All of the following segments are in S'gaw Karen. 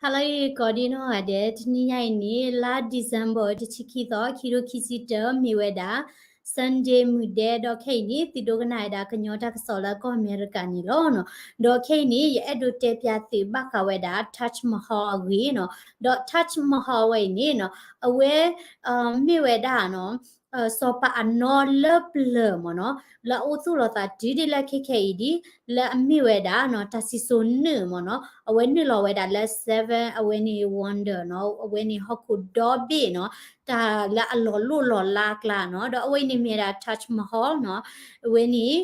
ဟါလၢအဂ့ၤကိးဒံနီၢ်ဂၤဒဲး, တနံၤညါအံၤန့ၣ် လါ December တဆံခံသီ ခံကထိခံဆံတၢ မ့ၢ်ဝဲဒၣ် Sunday မုၢ်ဒဲ, ဒီးခဲအံၤန့ၣ် သုဒိကနၣ်ဝဲဒၣ်ကညီတၢ်ကစီၣ်လၢကီၢ်အမဲရကၤန့ၣ်လီၤ. ဒီးခဲအံၤန့ၣ် ယအဲၣ်ဒိးတဲပျးသုးဘၣ်ဃးဝဲဒၣ် Taj Mahal အဂ့ၢ်နီၤ. ဒီး Taj Mahal ဝဲအံၤန့ၣ်နီၤ, အဝဲ မ့ၢ်ဝဲဒၣ်နီၤ စီၤပၤအနီၢ်လၢပျၢၤမ့ၢ်နီၤ, လၢအအိၣ်သူၣ်လီၤသးတုၤဒ်လၢခဲခဲအံၤဒ် လၢအမ့ၢ်ဝဲဒၣ်နီၤ တၢ်စံၣ်စိၤနုာ်မ့ၢ်နီၤ, အဝဲနုာ်လီၤဝဲဒၣ်လၢ seven အဝဲန့ၣ် wonder နီၤ, အဝဲန့ၣ်ဟီၣ်ခိၣ်ဒီဘ့ၣ်နီၤ, တၢ်လၢအလီၤလိၣ်လီၤလးအကျါနီၤ, ဒီးအဝဲအံၤန့ၣ်မ့ၢ်ဝဲဒၣ် Taj Mahal နီၤ, အဝဲန့ၣ်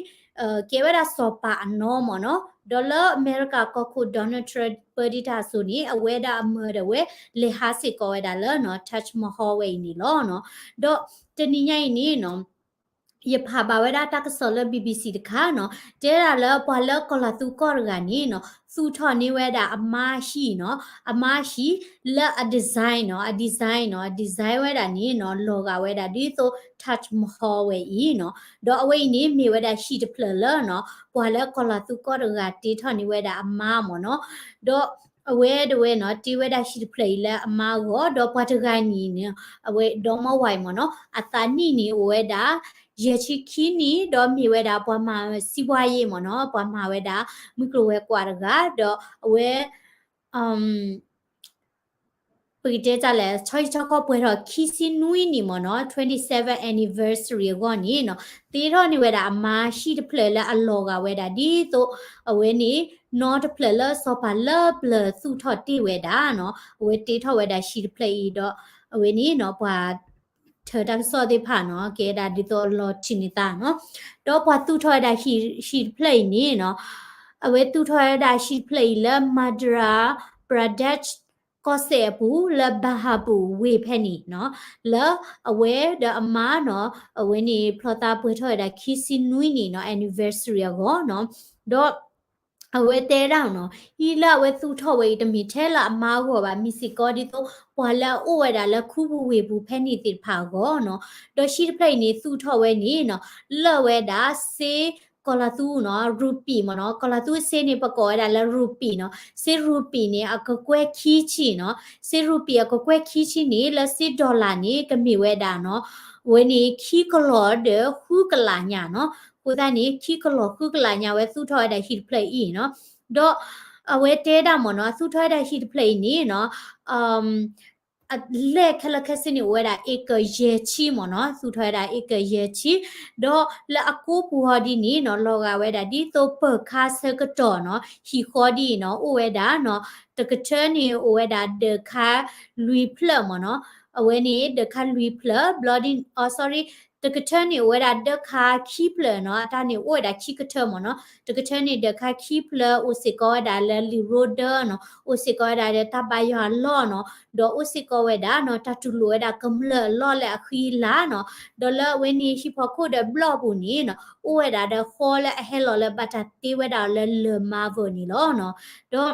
ကဲဝဲဒၣ်စီၤပၤအနီၢ်မ့ၢ်နီၤ, ဒီးလၢအမဲရကၤကီၢ်ခိၣ် Donald Trump ပၢဒံးတၢ်အစိၤန့ၣ် အဝဲဒၣ်အမၢဒီးဝဲ လဲၤဟးစ့ၢ်ကီးဝဲဒၣ်လၢနီၤ Taj Mahal ဝဲအံၤန့ၣ်လီၤနီၤ. ဒီးတနံၤညါအံၤန့ၣ်နီၤ ယဖးဘၣ်ဝဲဒၣ်တၢ်ကစီၣ်လၢ BBC တခါနီၤ, တဲဒၣ်လၢပှၤလၢကီၤလၤသူကီၢ်တဂၤန့ၣ်နီၤ သူၣ်ထီၣ်န့ၢ်ဝဲဒၣ်အမါဟံၣ်နီၤ, အမါဟံၣ်လၢအ design နီၤ, အ design နီၤ, အ design ဝဲဒၣ်န့ၣ်နီၤ လီၤဂာ်ဝဲဒၣ်ဒ်သိး Taj Mahal ဝဲအံၤနီၤ, ဒီးအဝဲအံၤန့ၣ်မ့ၢ်ဝဲဒၣ်ဟံၣ်တဖျၢၣ်လၢနီၤ ပှၤလၢကီၤလၤသူကီၢ်တဂၤတ့ထီၣ်န့ၢ်ဝဲဒၣ်အမါမ့ၢ်နီၤ, ဒီး အဝဲဒၣ်ဝဲနီၤ တ့ဝဲဒၣ်ဟံၣ်တဖျၢၣ်အံၤလၢအမါအဂီၢ်, ဒီးပှၤတဂၤန့ၣ်နီၤ အဝဲဒီမါဝၤအံၤမ့ၢ်နီၤ အသးနံၣ်န့ၣ်အိၣ်ဝဲဒၣ် ယဲၢ်ဆံခံနံၣ်, ဒီးမ့ၢ်ဝဲဒၣ်ပှၤမၤစံးဘှါယ့မ့ၢ်နီၤ, ပှၤမၤဝဲဒၣ် မုၢ်ကျိၤဝဲၤကွာ်တဂၤ, ဒီးအဝဲ ပကတဲတၢ်လဲၣ် ဆီဟံၣ်ဆီဃီပှဲၤထီၣ်ခံဆံနွံနံၣ်မ့ၢ်နီၤ, twenty-seven anniversary အဂီၢ်န့ၣ်နီၤ တ့ထီၣ်န့ၢ်ဝဲဒၣ်အမါဟံၣ်တဖျၢၣ် လၢအလီၤဂာ်ဝဲဒၣ်ဒ်သိး အဝဲန့ၣ် နီတဖျၢၣ်လၢစီၤပၤလၢပျၢၤသူၣ်ထီၣ်တ့ၢ်ဝဲဒၣ်နီၤ, အဝဲတ့ထီၣ်ဝဲဒၣ်ဟံၣ်တဖျၢၣ်အံၤဒီး အဝဲန့ၣ်နီၤ ပှၤ ထၢတၢ်ကစီၣ်သ့ၣ်တဖၣ်နီၤ ကဲဒၣ်ဒ်သိးအလီၤထံးန့ၢ်သးနီၤ, ဒီးပှၤသူၣ်ထီၣ်ဝဲဒၣ်ဟံၣ်တဖျၢၣ်အံၤန့ၣ်နီၤ, အဝဲသူၣ်ထီၣ်ဝဲဒၣ်ဟံၣ်တဖျၢၣ်အံၤလၢ Madhya Pradesh ကီၢ်စဲၣ်အပူၤ လၢ Bahadurgarh ဝ့ၢ်ဖဲန့ၣ်နီၤ, လၢအဝဲဒီးအမါနီၤ အဝဲန့ၣ်ဖျီသးပှဲၤထီၣ်ဝဲဒၣ်ခံဆံနွံနံၣ်နီၤ anniversary အဂီၢ်နီၤ, ဒီး အဝဲတဲဒၣ်နီၤ ဟံၣ်လၢအဝဲသူၣ်ထီၣ်ဝဲအံၤ တမ့ၢ်ထဲလၢအမါအဂီၢ်ဘၣ်, မ့ၢ်စ့ၢ်ကီးဒ်သိး ပှၤလၢအအိၣ်ဝဲဒၣ်လၢခူပူၤဝ့ၢ်ပူၤဖဲန့ၣ်သ့ၣ်တဖၣ်အဂီၢ်နီၤ, ဒီးဟံၣ်တဖျၢၣ်အံၤန့ၣ် သူၣ်ထီၣ်ဝဲန့ၣ်နီၤ လၢာ်ဝဲဒၣ်စ့ကီၤလၤသူနီၤ ရူပံၤမ့ၢ်နီၤ, ကီၤလၤသူစ့န့ၣ် ပကိးဝဲဒၣ်လၢရူပံၤနီၤ, စ့ရူပံၤန့ၣ် အကကွဲၢ်ခံဆံနီၤ, စ့ရူပံၤအကကွဲၢ်ခံဆံန့ၣ် လၢစ့ dollar န့ၣ် ကမ့ၢ်ဝဲဒၣ်နီၤ အဝဲန့ၣ် ခံကလီၤဒီးဃုကလးညါနီၤ, အဃိသတးန့ၣ် ခံကလီၤဃုကလးညါ အဝဲသူၣ်ထီၣ်ဝဲဒၣ်ဟံၣ်တဖျၢၣ်အံၤနီၤ, ဒီးအဝဲတဲဒၣ်မ့ၢ်နီၤ အသူၣ်ထီၣ်ဝဲဒၣ်ဟံၣ်တဖျၢၣ်အံၤန့ၣ်နီၤ အလဲၢ်ခဲလၢာ်ခဲဆ့န့ၣ် အိၣ်ဝဲဒၣ် acre ယဲၢ်ဆံမ့ၢ်နီၤ, သူၣ်ထီၣ်ဝဲဒၣ် acre ယဲၢ်ဆံ, ဒီးလၢအကိးပူၤဟီဒ်န့ၣ်နီၤ လီၤဂာ်ဝဲဒၣ်ဒ်သိးပၢၤခါဆၢကတီၢ်နီၤ ဟံၣ်ဃီဒ်အံၤနီၤ အိၣ်ဝဲဒၣ်နီၤ တကထၢန့ၣ် အိၣ်ဝဲဒၣ်ဒၢးခါလွံၢ်ဖျၢၣ်မ့ၢ်နီၤ, အဝဲန့ၣ် ဒၢးခါလွံၢ်ဖျၢၣ် ဘျီဒ် အ sorry တကထၢန့ၣ် အိၣ်ဝဲဒၣ်ဒၢးခါခံဖျၢၣ်နီၤ, အတၢ်န့ၣ်အိၣ်ဝဲဒၣ်ခံကထၢမ့ၢ်နီၤ, တကထၢန့ၣ် ဒၢးခါခံဖျၢၣ် အိၣ်စ့ၢ်ကီးဝဲဒၣ်လၢလံာ်ရိဒၢနီၤ, အိၣ်စ့ၢ်ကီးဝဲဒၣ်လၢတၢ်ဘါယွၤအလီၢ်နီၤ, ဒီးအိၣ်စ့ၢ်ကီးဝဲဒၣ်နီၤ တၢ်တူၢ်လိာ်ဝဲဒၣ်ကမျၢၢ်အလီၢ်လၢအဃံအလၤနီၤ, ဒီးလၢအဝဲန့ၣ်ဟံၣ်ဖီခိၣ်ဒီးဘျီၣ်ပူၤန့ၣ်နီၤ အိၣ်ဝဲဒၣ်ဒီးဃီလၢအဟဲလီၤလၢဘၣ်တၢ်တ့ဝဲဒၣ်အီၤလၢလၢၢ် marble န့ၣ်လီၤနီၤ, ဒီး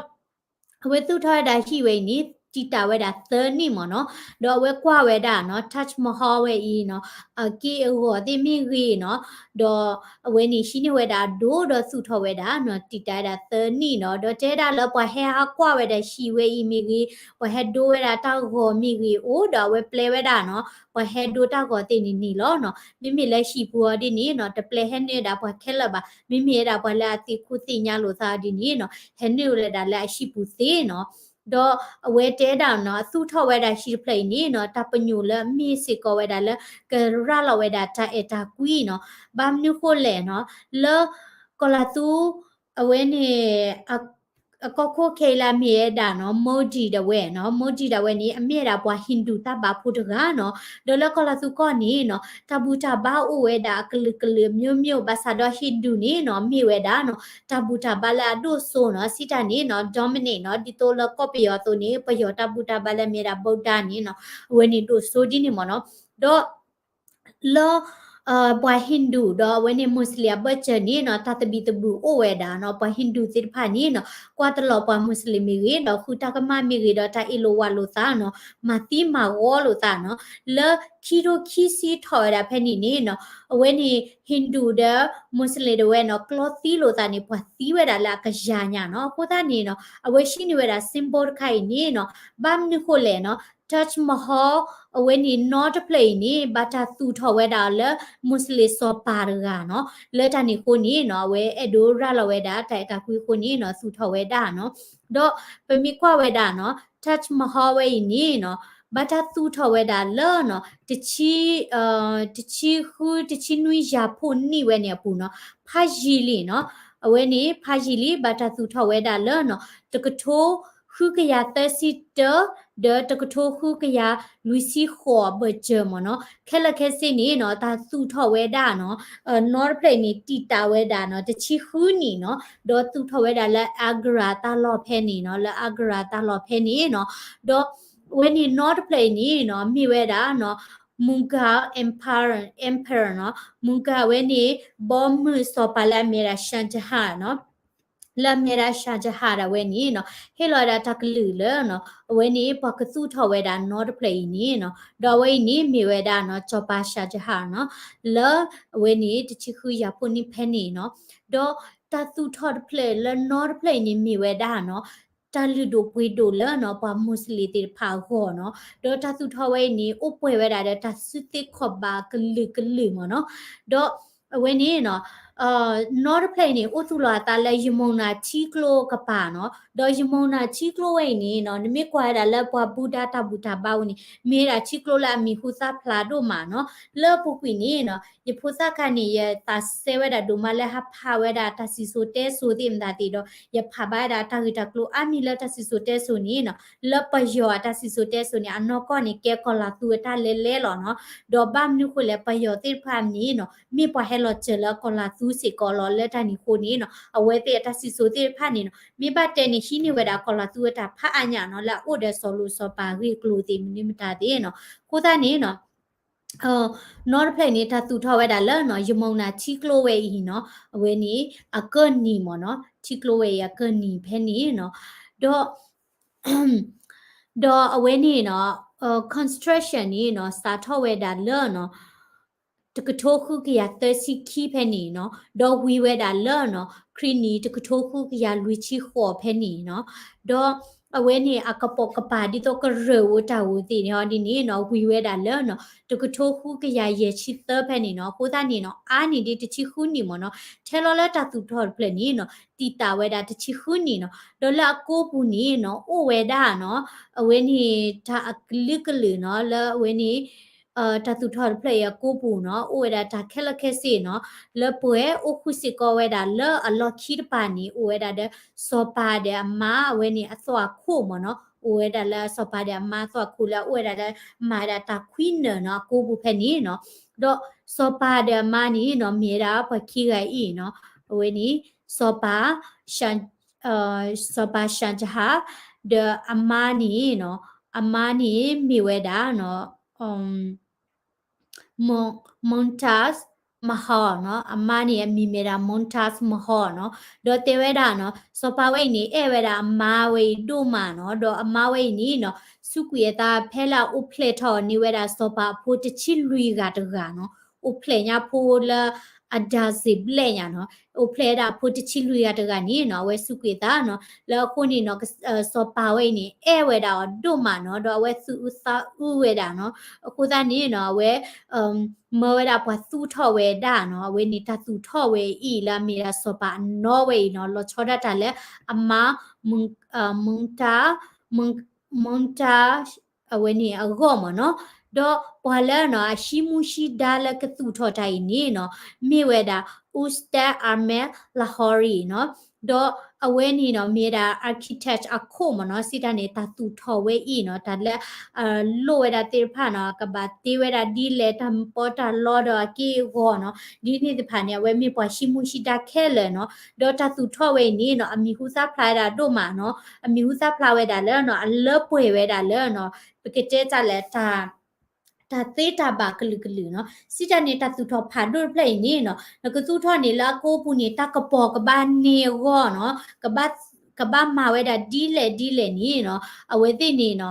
အဝဲသူၣ်ထီၣ်ဝဲဒၣ်ဟံၣ်ဝဲအံၤန့ၣ် တံာ်တာ်ဝဲဒၣ်သၢနံၣ်မ့ၢ်နီၤ, ဒီးအဝဲကွၢ်ဝဲဒၣ်နီၤ Taj Mahal ဝဲအံၤနီၤ အက့ၢ်အဂီၤသ့ၣ်မ့ၢ်ဂ့ၤနီၤ, ဒီးအဝဲန့ၣ်ဟံးန့ၢ်ဝဲဒၣ်အဒိဒီးသူၣ်ထီၣ်ဝဲဒၣ်နီၤ တံာ်တာ်ဝဲဒၣ်သၢနံၣ်နီၤ, ဒီးတဲဒၣ်လၢပှၤဟဲဟးကွၢ်ဝဲဒၣ်ဟံၣ်ဝဲအံၤမ့ၢ်ဂ့ၤ, ပှၤဟဲဒိဝဲဒၣ်တၢ်ဂီၤမ့ၢ်ဂ့ၤအိၣ် ဒီးအဝဲပျဲဝဲဒၣ်နီၤ ပှၤဟဲဒိတၢ်ဂီၤသ့ၣ်န့ၣ်န့ၣ်လီၤနီၤ, မ့မ့ၢ်လၢဟံၣ်ပူၤအီၤဒ်န့ၣ်နီၤ တပျဲဟဲနုာ်ဒၣ်ပှၤခဲလၢာ်ဘၣ်, မ့မ့ၢ်ဝဲဒၣ်ပှၤလၢအသံၣ်ခိၣ်သ့ၣ်ညါလိာ်သးအီၤဒ်န့ၣ်နီၤ ဟဲနုာ်ဝဲဒၣ်လၢအဟံၣ်ပူၤသ့နီၤ, ဒီးအဝဲတဲဒၣ်နီၤ အသူၣ်ထီၣ်ဝဲဒၣ်ဟံၣ်တဖျၢၣ်အံၤန့ၣ်နီၤ တၢ်ပညိၣ်လၢအမ့ၢ်စ့ၢ်ကီးဝဲဒၣ်လၢ ကရၤလီၤဝဲဒၣ်တၢ်အဲၣ်တၢ်ကွံနီၤ, ဘၣ်မနုၤဃိလဲၣ်နီၤ လၢ ကီၤလၤသူ အဝဲန့ၣ် အကီၢ်ခိၣ်ခဲအံၤလၢအမ့ၢ်ဝဲဒၣ်နီၤ Modi ဒၣ်ဝဲနီၤ, Modi ဒၣ်ဝဲန့ၣ် အမ့ၢ်ဝဲဒၣ်ပှၤဟံၣ်ဒူၣ်တၢ်ဘၣ်ဖိတဂၤနီၤ, ဒီးလၢကီၤလၤသူကီၢ်န့ၣ်နီၤ တၢ်ဘူၣ်တၢ်ဘါအိၣ်ဝဲဒၣ်အကလုာ်ကလုာ် မျိုးမျိုး ဘၣ်ဆၣ်ဒီးဟံၣ်ဒူၣ်န့ၣ်နီၤ မ့ၢ်ဝဲဒၣ်နီၤ တၢ်ဘူၣ်တၢ်ဘါလၢအဒိၣ်စိနီၤ, စံးတၢ်န့ၣ်နီၤ dominate နီၤ ဒ်သိးလၢကီၢ်ပယီၤအသိးန့ၣ် ပယီၤတၢ်ဘူၣ်တၢ်ဘါလၢအမ့ၢ်ဝဲဒၣ် Buddha န့ၣ်နီၤ အဝဲန့ၣ်ဒိၣ်စိဒ်န့ၣ်မ့ၢ်နီၤ, ဒီး လၢ ပှၤ Hindu ဒီးအဝဲန့ၣ် Muslim အဘၢၣ်စၢၤန့ၣ်နီၤ တၢ်သဘံၣ်သဘုၣ်အိၣ်ဝဲဒၣ်နီၤ, ပှၤ Hindu သ့ၣ်တဖၣ်န့ၣ်နီၤ ကွၢ်တလီၤပှၤ Muslim မ့ၢ်ဂ့ၤ ဒီးဃုတၢ်ကမၣ်မ့ၢ်ဂ့ၤ ဒီးတၢ်အ့ၣ်လိာ်ဝးလိာ်သးနီၤ, မၤသံမၤဂီၤလိာ်သးနီၤ, လၢခံထိခံဆံထီၣ်ဝဲဒၣ်ဖဲန့ၣ်န့ၣ်နီၤ အဝဲန့ၣ် Hindu ဒီး Muslim တဝဲနီၤ ကျီသံလိာ်သးန့ၣ် ပှၤသံဝဲဒၣ်လၢအကယၤညါနီၤ, အဃိသတးန့ၣ်နီၤ အဝဲဟံးန့ၢ်ဝဲဒၣ် symbol တခါအံၤန့ၣ်နီၤ, ဘၣ်မနုၤဃိလဲၣ်နီၤ Taj Mahal အဝဲန့ၣ်နီတဖျၢၣ်အံၤန့ၣ် ဘၣ်တၢ်သူၣ်ထီၣ်ဝဲဒၣ်လၢ Muslim စီၤပၤတဂၤနီၤ, လၢတၢ်န့ၣ်အဃိန့ၣ်နီၤ အဝဲအဲၣ်ဒိးရၤလီၤဝဲဒၣ် တၢ်အဲၣ်တၢ်ကွံအဃိန့ၣ်နီၤ သူၣ်ထီၣ်ဝဲဒၣ်နီၤ, ဒီးပမ့ၢ်ကွၢ်ဝဲဒၣ်နီၤ Taj Mahal ဝဲအံၤန့ၣ်နီၤ ဘၣ်တၢ်သူၣ်ထီၣ်ဝဲဒၣ်လၢနီၤ တဆံ တဆံဃု တဆံနွံယၤဖှိၣ်နံၣ်ဝဲန့ၣ်အပူၤနီၤ, ဖးယံာ်လံနီၤ, အဝဲန့ၣ် ဖးယံာ်လံ ဘၣ်တၢ်သူၣ်ထီၣ်ဝဲဒၣ်လၢနီၤ တကထိဃုကယၤသၢဆံတၢ ဒီးတကထိဃုကယၤလွံၢ်ဆံဃိးအဘၢၣ်စၢၤမ့ၢ်နီၤ, ခဲလၢာ်ခဲဆ့န့ၣ်နီၤ တၢ်သူၣ်ထီၣ်ဝဲဒၣ်နီၤ နီတဖျၢၣ်အံၤန့ၣ် တံာ်တာ်ဝဲဒၣ်နီၤ တဆံဃုနံၣ်နီၤ, ဒီးသူၣ်ထီၣ်ဝဲဒၣ်လၢ Agra တၢ်လီၢ်ဖဲန့ၣ်နီၤ, လၢ Agra တၢ်လီၢ်ဖဲန့ၣ်နီၤ, ဒီးအဝဲန့ၣ်နီတဖျၢၣ်အံၤန့ၣ်နီၤ မ့ၢ်ဝဲဒၣ်နီၤ Mughal Empire Emperor နီၤ, Mughal ဝဲန့ၣ် ဘီမုၢ်စီၤပၤလၢအမ့ၢ်ဝဲဒၣ် Shah Jahan နီၤ လၢအမ့ၢ်ဝဲဒၣ် Shah Jahan ဒၣ်ဝဲန့ၣ်နီၤ ဟ့ၣ်လီၤဝဲဒၣ်တၢ်ကလုၢ်လၢနီၤ အဝဲန့ၣ်ပှၤကသူၣ်ထီၣ်ဝဲဒၣ်နီတဖျၢၣ်အံၤန့ၣ်နီၤ, ဒီးအဝဲအံၤန့ၣ်မ့ၢ်ဝဲဒၣ်နီၤ စီၤပၤ Shah Jahan နီၤ, လၢအဝဲန့ၣ်တဆံဃုယၤဖှိၣ်နံၣ်ဖဲန့ၣ်နီၤ, ဒီးတၢ်သူၣ်ထီၣ်တဖျၢၣ်လၢနီတဖျၢၣ်အံၤန့ၣ်မ့ၢ်ဝဲဒၣ်နီၤ တၢ်လုၢ်ဒိၣ်ပှ့ၤဒိၣ်လၢနီၤ ပှၤ Muslim သ့ၣ်တဖၣ်အဂီၢ်နီၤ, ဒီးတၢ်သူၣ်ထီၣ်ဝဲအံၤန့ၣ် အိၣ်ပှဲၤဝဲဒၣ်ဒီးတၢ်စုသ့ခီၣ်ဘၣ်ကလုာ်ကလုာ်မ့ၢ်နီၤ, ဒီးအဝဲန့ၣ်နီၤ နီတဖျၢၣ်အံၤန့ၣ် အိၣ်သူၣ်လီၤအသးလၢ ယမုၢ်နၤထံကျိကပၤနီၤ, ဒီးယမုၢ်နၤထံကျိဝဲအံၤန့ၣ်နီၤ နမ့ၢ်ကွၢ်ဝဲဒၣ်လၢပှၤဘူၣ်ဒါတၢ်ဘူၣ်တၢ်ဘါဝဲန့ၣ် မ့ၢ်ဝဲဒၣ်ထံကျိလၢအမံၤဟူသၣ်ဖျါဒိၣ်မးနီၤ, လၢအပူၤကွံာ်န့ၣ်နီၤ ယဖိသၣ်ခါန့ၣ် ယသးစဲဝဲဒၣ်ဒိၣ်မးလၢဟးဖးဝဲဒၣ်တၢ်စံၣ်စိၤတဲစိၤသ့ၣ်မတၤသ့ၣ်ဒီး ယဖးဘၣ်ဝဲဒၣ်တၢ်ဂ့ၢ်တၢ်ကျိၤအါမံၤလၢတၢ်စံၣ်စိၤတဲစိၤန့ၣ်နီၤ, လၢပယီၤအတၢ်စံၣ်စိၤတဲစိၤန့ၣ် အနီၢ်ကီၢ်န့ၣ် ကဲကီၤလၤသူအတၢ်လဲၤလဲၤလီၤနီၤ, ဒီးဘၣ်မနုၤဃိလဲၣ် ပယီၤသ့ၣ်တဖၣ်န့ၣ်နီၤ မ့ၢ်ပှၤဟဲလီၤစၢၤလၢကီၤလၤသူစ့ၢ်ကီးလီၤ, လၢတၢ်န့ၣ်အဃိန့ၣ်နီၤ အဝဲသ့ၣ်အတၢ်စံၣ်စိၤသ့ၣ်တဖၣ်န့ၣ်နီၤ မ့ၢ်ဘၣ်တဲန့ၣ် ဟံးန့ၢ်ဝဲဒၣ်ကီၤလၤသူအတၢ်ဖးအါညါနီၤ လၢအအိၣ်ဒီးစီၤလိၤစီၤပၤအဂ့ၢ်အကျိၤသ့ၣ်မနုၤမတၤသ့ၣ်နီၤ, အဃိသတးန့ၣ်နီၤ နီတဖျၢၣ်န့ၣ် တၢ်သူၣ်ထီၣ်ဝဲဒၣ်လၢနီၤ ယမုၢ်နၤထံကျိဝဲအံၤနီၤ အဝဲန့ၣ် အကၢၢ်နံၤမ့ၢ်နီၤ ထံကျိဝဲအံၤအကၢၢ်နံၤဖဲန့ၣ်နီၤ, ဒီး ဒီးအဝဲန့ၣ်နီၤ construction န့ၣ်နီၤ စးထီၣ်ဝဲဒၣ်လၢနီၤ တကထိဃုကယၤသၢဆံခံဖဲန့ၣ်နီၤ, ဒီးဝံၤဝဲဒၣ်လၢနီၤ ခရံာ်နံၣ် တကထိဃုကယၤလွံၢ်ဆံဃိးဖဲန့ၣ်နီၤ, ဒီးအဝဲန့ၣ်အကပိာ်ကပၤဒ်သိးကရၢၢ်ဧိၤတၢ်ဧိၤသ့ၣ်န့ၣ်ဟီဒ်န့ၣ်နီၤ ဝံၤဝဲဒၣ်လၢနီၤ တကထိဃုကယၤယဲၢ်ဆံသၢဖဲန့ၣ်နီၤ, အဃိသတးန့ၣ်နီၤ အါန့ၢ်ဒ်တဆံဃုနံၣ်မ့ၢ်နီၤ, ထဲလီၤလၢတၢ်သူၣ်ထီၣ်တဖျၢၣ်န့ၣ်နီၤ တံာ်တာ်ဝဲဒၣ်တဆံဃုနံၣ်နီၤ, ဒီးလၢအကိးပူၤန့ၣ်နီၤ အိၣ်ဝဲဒၣ်နီၤ အဝဲန့ၣ်တၢ်အကလုာ်ကလုာ်နီၤ လၢအဝဲန့ၣ် တၢ်သူၣ်ထီၣ်တဖျၢၣ်အံၤအကိးပူၤနီၤ အိၣ်ဝဲဒၣ်တၢ်ခဲလၢာ်ခဲဆ့နီၤ, လၢပှဲၤအိၣ်ဃုာ်စ့ၢ်ကီးဝဲဒၣ်လၢအလီၢ်ခံတပၤန့ၣ် အိၣ်ဝဲဒၣ်ဒီး စီၤပၤဒီးအမါအဝဲန့ၣ်အသွၣ်ခိၣ်မ့ၢ်နီၤ, အိၣ်ဝဲဒၣ်လၢစီၤပၤဒီးအမါအသွၣ်ခိၣ်လၢအအိၣ်ဝဲဒၣ်လၢမၤဝဲဒၣ်တၢ်ခွံနၢၤနီၤ အကိးပူၤဖဲန့ၣ်နီၤ, ဒီးစီၤပၤဒီးအမါန့ၣ်နီၤ မ့ၢ်ဝဲဒၣ်ပှၤခံဂၤအံၤနီၤ, အဝဲန့ၣ် စီၤပၤ စီၤပၤ Shah Jahan ဒီးအမါန့ၣ်နီၤ, အမါန့ၣ်မ့ၢ်ဝဲဒၣ်နီၤ Mumtaz Mahal နီၤ, အမါန့ၣ်အမံၤမ့ၢ်ဒၣ် Mumtaz Mahal နီၤ, ဒီးတဲဝဲဒၣ်နီၤ စီၤပၤဝဲအံၤန့ၣ် အဲၣ်ဝဲဒၣ်အမါဝဲအံၤဒိၣ်မးနီၤ, ဒီးအမါဝဲအံၤန့ၣ်နီၤ စူးကွံာ်အသးဖဲလၢအအိၣ်ဖျဲၣ်ထီၣ်န့ၢ်ဝဲဒၣ်စီၤပၤအဖိတဆံလွံၢ်ဂၤတဂၤနီၤ, အိၣ်ဖျဲၣ်ညါဖိလၢအဒါစ့ၢ်ဘျဲၣ်ညါနီၤ, အိၣ်ဖျဲၣ်ဝဲဒၣ်အဖိတဆံလွံၢ်ဂၤတဂၤန့ၣ်နီၤ အဝဲစူးကွံာ်အသးနီၤ, လၢအဃိန့ၣ်နီၤ စီၤပၤဝဲအံၤန့ၣ် အဲၣ်ဝဲဒၣ်အီၤဒိၣ်မးနီၤ, ဒီးအဝဲသူၣ်အုးသးအုးဝဲဒၣ်နီၤ, အဃိသတးန့ၣ်နီၤ အဝဲ မၢဝဲဒၣ်ပှၤသူၣ်ထီၣ်ဝဲဒၣ်နီၤ, အဝဲန့ၣ်တၢ်သူၣ်ထီၣ်ဝဲအံၤလၢအမ့ၢ်ဒၣ်စီၤပၤအနီၢ်ဝဲအံၤနီၤ, လီၤဆီဒၣ်တၢ်လၢအမါ မုၢ် မုၢ်တၢ် မုၢ် မုၢ်တၢ် အဝဲန့ၣ်အဂီၢ်မ့ၢ်နီၤ, ဒီးပှၤလၢနီၤ အဟံးမူဟံးဒါလၢကသူၣ်ထီၣ်တၢ်အံၤန့ၣ်နီၤ မ့ၢ်ဝဲဒၣ် Ustad Ahmad Lahori နီၤ, ဒီးအဝဲန့ၣ်နီၤ မ့ၢ်ဝဲဒၣ် architect အခိၣ်မ့ၢ်နီၤ, စံးတၢ်န့ၣ် တၢ်သူၣ်ထီၣ်ဝဲအံၤနီၤ တၢ်လၢ လိၣ်ဝဲဒၣ်သ့ၣ်တဖၣ်နီၤ ကဘၣ်တ့ဝဲဒၣ်ဒ်လဲၣ် တၢ်ပီးတၢ်လီဒီးအက့ၢ်အဂီၤနီၤ, ဒ်န့ၣ်တဖၣ်န့ၣ် အဝဲမ့ၢ်ပှၤဟံးမူဟံးဒါခဲလၢာ်နီၤ, ဒီးတၢ်သူၣ်ထီၣ်ဝဲအံၤန့ၣ်နီၤ အမံၤဟူသၣ်ဖျါဝဲဒၣ်ဒိၣ်မးနီၤ, အမံၤဟူသၣ်ဖျါဝဲဒၣ်လၢနီၤ အလၢပှဲၤဝဲဒၣ်လၢနီၤ ပကတဲတၢ်လဲၣ် တၢ် တၢ်သ့တၢ်ဘၣ်ကလုာ်ကလုာ်နီၤ. စံးတၢ်န့ၣ် တၢ်သူၣ်ထီၣ်ဖးဒိၣ်တဖျၢၣ်အံၤန့ၣ်နီၤ နကသူၣ်ထီၣ်န့ၣ်လၢအကိးပူၤန့ၣ် တၢ်ကပီၤကဘၣ်န့ၢ်အဂီၢ်နီၤ ကဘၣ် ကဘၣ်မၤဝဲဒၣ်ဒ်လဲၣ်ဒ်လဲၣ်န့ၣ်နီၤ အဝဲသ့ၣ်န့ၣ်နီၤ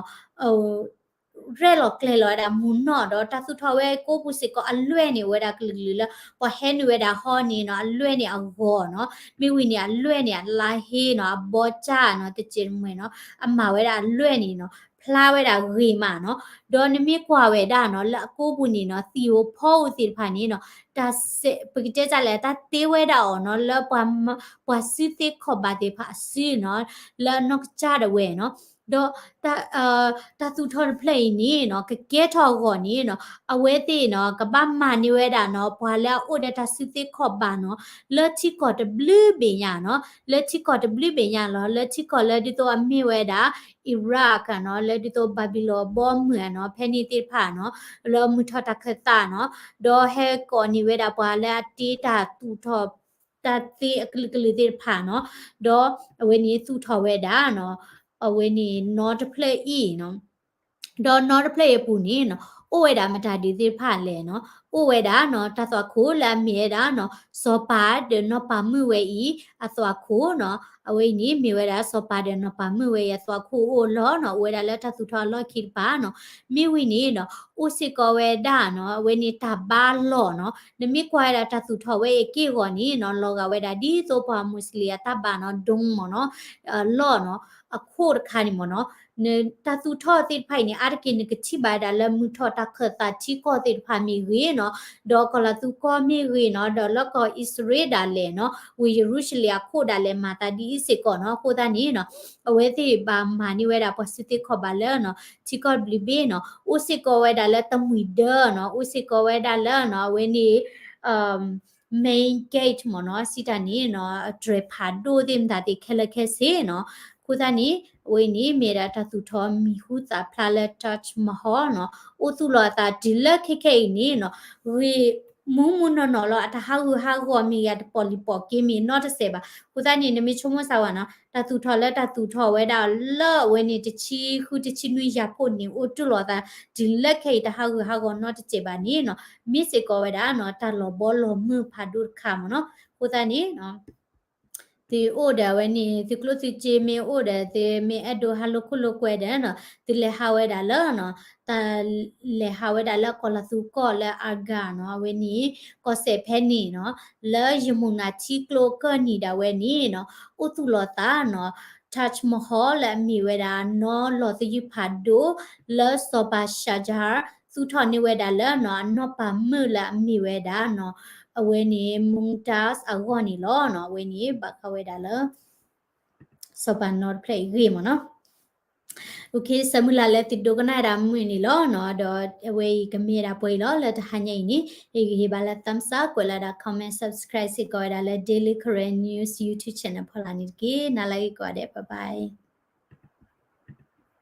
ရဲၣ်လီၤကျဲၤလီၤဝဲဒၣ်မုၢ်နီၢ်ဒီး တၢ်သူၣ်ထီၣ်ဝဲကိးပူၤစ့ၢ်ကီးအလွဲၢ်န့ၣ် အိၣ်ဝဲဒၣ်ကလုာ်ကလုာ်လၢ ပှၤဟဲနုာ်ဝဲဒၣ်ဟီန့ၣ်နီၤ အလွဲၢ်န့ၣ်အဂီၤနီၤ မ့ၢ်ဝံၤန့ၣ်အလွဲၢ်န့ၣ် အလါဟ့နီၤ အဘီကၢ်နီၤ တစဲးတမှဲၤနီၤ အမၤဝဲဒၣ်အလွဲၢ်န့ၣ်နီၤ ဖျါဝဲဒၣ်ဂ့ၤမးနီၤ. ဒီးနမ့ၢ်ကွၢ်ဝဲဒၣ်နီၤ လၢအကိးပူၤန့ၣ်နီၤ သံၣ်ဧိၤဖီဧိၤသ့ၣ်တဖၣ်န့ၣ်နီၤ တၢ်စဲး ပကတဲတၢ်လဲၣ် တၢ်တ့ဝဲဒၣ်အီၤနီၤ လၢပှၤ ပှၤစုသ့ခီၣ်ဘၣ်သ့ၣ်တဖၣ်အစုနီၤ လၢနီၢ်ကစၢ်ဒၣ်ဝဲနီၤ ဒီး တၢ်သူၣ်ထီၣ်တဖျၢၣ်အံၤန့ၣ်နီၤ ကကဲထီၣ်အဂီၢ်န့ၣ်နီၤ အဝဲသ့ၣ်နီၤ ကဘၣ်မၤန့ၢ်ဝဲဒၣ်နီၤ ပှၤလၢအအိၣ်ဒီးတၢ်စုသ့ခီၣ်ဘၣ်နီၤ လၢထံကီၢ်တဘျုးဘ့ၣ်ညါနီၤ လၢထံကီၢ်တဘျုးဘ့ၣ်ညါလီၤ လၢထံကီၢ်လၢဒ်သိးအမ့ၢ်ဝဲဒၣ် Iraq နီၤ လၢဒ်သိး Babylon ဘီမုၢ်နီၤ ဖဲန့ၣ်သ့ၣ်တဖၣ်နီၤ လၢမုၢ်ထီၣ်တၢ်ခၢၣ်သးနီၤ ဒီးဟဲကိးန့ၢ်ဝဲဒၣ်ပှၤလၢအတ့တၢ်သူၣ်ထီၣ် တၢ်သ့အကလုာ်ကလုာ်သ့ၣ်တဖၣ်နီၤ ဒီးအဝဲန့ၣ်သူၣ်ထီၣ်ဝဲဒၣ်နီၤ အဝဲန့ၣ်နီတဖျၢၣ်အံၤနီၤ ဒီးနီတဖျၢၣ်အံၤအပူၤန့ၣ်နီၤ အိၣ်ဝဲဒၣ်မတၤဒုးသ့ၣ်တဖၣ်လဲၣ်နီၤ အိၣ်ဝဲဒၣ်နီၤ တၢ်သွၣ်ခိၣ်လၢအမ့ၢ်ဝဲဒၣ်နီၤ စီၤပၤဒီးနီၢ်ပၤမုၣ်ဝဲအံၤ အသွၣ်ခိၣ်နီၤ အဝဲအံၤန့ၣ် မ့ၢ်ဝဲဒၣ်စီၤပၤဒီးနီၢ်ပၤမုၣ်ဝဲအံၤ အသွၣ်ခိၣ်အိၣ်လီၤနီၤ အိၣ်ဝဲဒၣ်လၢတၢ်သူၣ်ထီၣ်အလီၢ်ခံတဖၣ်နီၤ မ့ၢ်ဝံၤန့ၣ်နီၤ အိၣ်စ့ၢ်ကီးဝဲဒၣ်နီၤ အဝဲန့ၣ်တၢ်ဘါလီၢ်နီၤ နမ့ၢ်ကွၢ်ဝဲဒၣ်တၢ်သူၣ်ထီၣ်ဝဲအံၤအက့ၢ်အဂီၤန့ၣ်နီၤ လီၤဂာ်ဝဲဒၣ်ဒ်သိးပှၤမူးစလ့ၣ်အတၢ်ဘါနီၤ dome မ့ၢ်နီၤ လီၢ်နီၤ အခိၣ်တခါန့ၣ်မ့ၢ်နီၤ တၢ်သူၣ်ထီၣ်သ့ၣ်တဖၣ်အံၤန့ၣ် အါတက့ၢ်နကထံၣ်ဘၣ်ဝဲဒၣ်လၢမုၢ်ထီၣ်တၢ်ခၢၣ်သးထံကီၢ်သ့ၣ်တဖၣ်မ့ၢ်ဂ့ၤနီၤ ဒီးကီၢ်လၤသူကီၢ်မ့ၢ်ဂ့ၤနီၤ ဒီးလၢကီၢ်အံၣ်စရ့လးဒၣ်လဲာ်နီၤ ဝ့ၢ်ယရူၤၡလ့ၣ်အခိၣ်ဒၣ်လဲာ်မၤသးဒ်အံၤစ့ၢ်ကီးနီၤ အဃိသတးန့ၣ်နီၤ အဝဲသ့ၣ်ဘၣ်မၤန့ၢ်ဝဲဒၣ်ပှၤစုသ့ခီၣ်ဘၣ်လၢနီၤ ထံကီၢ်တဘျုးဘ့ၣ်နီၤ အိၣ်စ့ၢ်ကီးဝဲဒၣ်လၢတမှံၤဒၢနီၤ အိၣ်စ့ၢ်ကီးဝဲဒၣ်လၢနီၤ အဝဲန့ၣ် main gate မ့ၢ်နီၤ စံးတၢ်န့ၣ်နီၤ အတြဲၤဖးဒိၣ်သ့ၣ်မတၤသ့ၣ်ခဲလၢာ်ခဲဆ့နီၤ အဃိသတးန့ၣ် အဝဲန့ၣ်မ့ၢ်ဒၣ်တၢ်သူၣ်ထီၣ်မံၤဟူသၣ်ဖျါလၢ Taj Mahal နီၤ အိၣ်သူၣ်လီၤအသးတုၤလၢခဲခဲအံၤန့ၣ်နီၤ ဂ့ၤမူမူနီၢ်နီၢ်လီၤ အတဟးဂူာ်ဟးဂီၤမ့ၢ်ဂ့ၤ အတပီၣ်လံပီၣ်က့မ့ၢ်နီတစဲးဘၣ် အဃိသတးန့ၣ် နမ့ၢ်ဆိကမိၣ်စၢ်ဝဲနီၤ တၢ်သူၣ်ထီၣ်လၢတၢ်သူၣ်ထီၣ်ဝဲဒၣ်လၢအဝဲန့ၣ်တဆံဃုတဆံနွံယၤဖှိၣ်န့ၣ် အိၣ်တုၢ်လိာ်သး တုၤလၢခဲအံၤ တဟးဂူာ်ဟးဂီၤနီတစဲးဘၣ်န့ၣ်နီၤ မ့ၢ်စ့ၢ်ကီးဝဲဒၣ်နီၤ တၢ်လီၤဘီလီၤမုၢ်ဖးဒိၣ်တခါမ့ၢ်နီၤ အဃိသတးန့ၣ် သုအိၣ်ဒီးအဝဲန့ၣ် သုကျိၣ်သုစ့မ့ၢ်အိၣ်ဒီး သုမ့ၢ်အဲၣ်ဒိးဟးလိာ်ခိၣ်လိာ်ကွဲဒီးနီၤ သုလဲၤဟးဝဲဒၣ်လၢနီၤ တၢ်လဲၤဟးဝဲဒၣ်လၢကီၢ်လၤသူကီၢ်လၢ Agra နီၤ အဝဲန့ၣ် ကီၢ်စဲၣ်ဖဲန့ၣ်နီၤ လၢယမုၢ်နၤထံကျိကၢၢ်နံၤဒၣ်ဝဲန့ၣ်နီၤ အိၣ်သူၣ်လီၤသးနီၤ Taj Mahal လၢအမ့ၢ်ဝဲဒၣ် နီၢ်လီၤသယုၢ်ဖးဒိၣ် လၢစီၤပၤ Shah Jahan သူၣ်ထီၣ်န့ၢ်ဝဲဒၣ်လၢနီၤ အနီၢ်ပၤမုၣ်လၢအမ့ၢ်ဝဲဒၣ်နီၤ အဝဲန့ၣ် Mumtaz အဂီၢ်န့ၣ်လီၤနီၤ အဝဲန့ၣ် ဘၣ်ဃးဝဲဒၣ်လၢ စီၤပၤနီတဖျၢၣ်အံၤဂ့ၢ်မ့ၢ်နီၤ Okay ဆၢမုၢ်လၢ်လၢသုဒိကနၣ်ဝဲဒၣ်မုာ်န့ၣ်လီၤနီၤ ဒီးအဝဲအံၤကမ့ၢ်ဝဲဒၣ်ပှဲၤအံၤလီၤ လၢတဟါညါအံၤန့ၣ် ယကဟ့ၣ်ဘၣ်လၢ thumbs up ကွဲးလီၤဒၣ် comment subscribe စ့ၢ်ကီးဝဲဒၣ်လၢ Daily Karen News YouTube channel ဖီလာ်န့ၣ်တက့ၢ် နၤလၢဂ့ၤကိးဂၤဒဲး bye bye